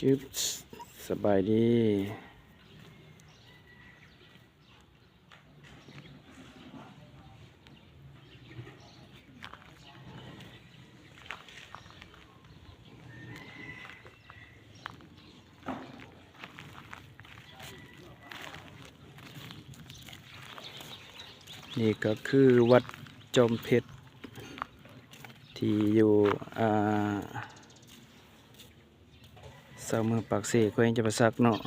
ອຶບ ສະບາຍດີ. ນີ້ກໍຄືວັດຈອມເພັດ ທີ່ຢູ່ ອ່າ ຊາວເມືອງປາກເຊ ແຂວງຈຳປາສັກເນາະ.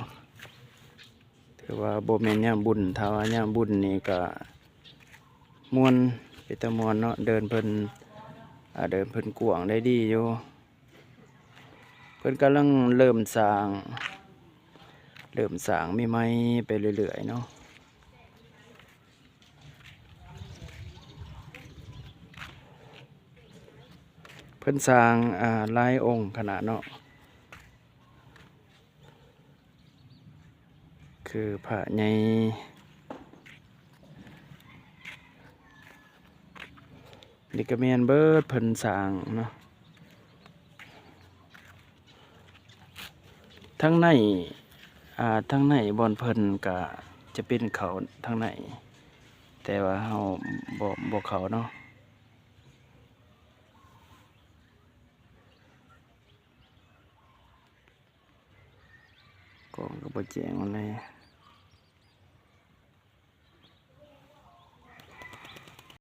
ຖືວ່າບໍ່ແມ່ນຍາມບຸນ, ຖ້າວ່າຍາມບຸນນີ້ກະມ່ວນ, ເປັນຕາມ່ວນເນາະ, ເດີ່ນເພິ່ນ ອ່າ ເດີ່ນເພິ່ນກວ້າງໄດ້ດີຢູ່. ເພິ່ນກຳລັງເລີ່ມສ້າງ, ເລີ່ມສ້າງໃໝ່ໆໄປເລື້ອຍໆເນາະ. ເພິ່ນສ້າງ ອ່າ ຫຼາຍອົງຂະໜາດເນາະ, ຄືພະໃຫຍ່ ນີ້ກະແມ່ນເບີດເພິ່ນສ້າງເນາະ. ທາງໃນ ອ່າ ທາງໃນບ່ອນເພິ່ນກະຈະເປັນເຂົ້າທາງໃນ, ແຕ່ວ່າເຮົາບໍ່ ບໍ່ເຂົ້າເນາະ. ກ້ອງກໍບໍ່ແຈ້ງປານໃດ.